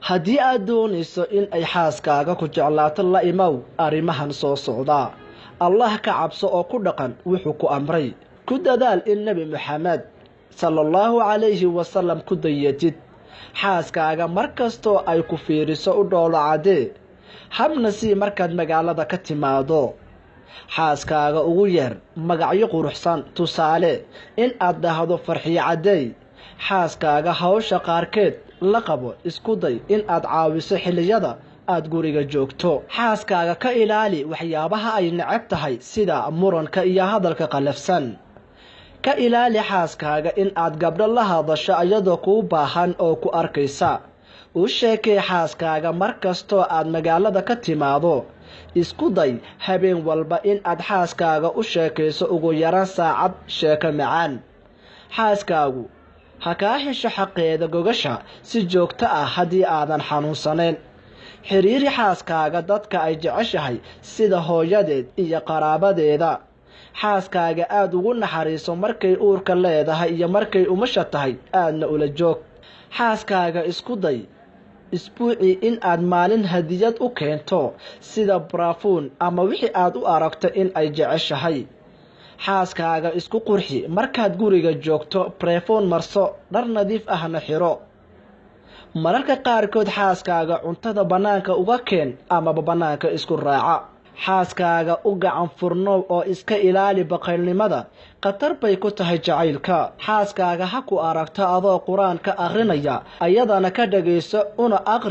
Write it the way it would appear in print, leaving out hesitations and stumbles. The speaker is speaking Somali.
Haddii aad doonayso in ay xaaskaaga ku jeclaato, la imow arrimahan soo socda. Allah ka cabso oo ku dhaqan wuxuu ku amray. Ku dadaal in Nebi Moxamed sala Allahu calayhi wasalam ku dayatid. Xaaskaaga mar kastoo ay ku fiiriso u dhoolo caddee. Habna sii markaad magaalada ka timaado. Xaaskaaga ugu yeer magacyo quruxsan, tusaale in aad dhahdo "Farxiyo caddeey". Xaaskaaga hawsha qaarkeed la qabo, isku day in aad caawiso xilliyada aad guriga joogto. Xaaskaaga ka ilaali waxyaabaha ay neceb tahay, sida muranka iyo hadalka qallafsan. Ka ilaali xaaskaaga in aad gabdho la hadasho iyadoo kuu baahan oo ku arkaysa. U sheekee xaaskaaga mar kastoo aad magaalada ka timaado. Isku day habeen walba in aad xaaskaaga u sheekayso ugu yaraan saacad sheeko macaan. Xaaskaagu ha kaa hesho xaqeeda gogasha si joogto ah haddii aadan xanuunsanayn. Xiriiri xaaskaaga dadka ay jeceshahay, sida hooyadeed iyo qaraabadeeda. Xaaskaaga aada ugu naxariiso markay uurka leedahay iyo markay umusha tahay, aadna ula joog. Xaaskaaga isku day isbuucii in aad maalin hadiyad u keento, sida barafuun ama wixii aad u aragto in ay jeceshahay. Xaaskaaga isku qurxi markaad guriga joogto, barafuun marso, dhar nadiif ahna xiro. Mararka qaarkood xaaskaaga cuntada bannaanka uga keen amaba bannaanka isku raaca. Xaaskaaga u gacan furnoow oo iska ilaali baqaylnimada, khatar bay ku tahay jacaylka. Xaaskaaga ha ku aragto adoo Qur-aan ka akhrinaya, ayadana ka dhagayso una aqri.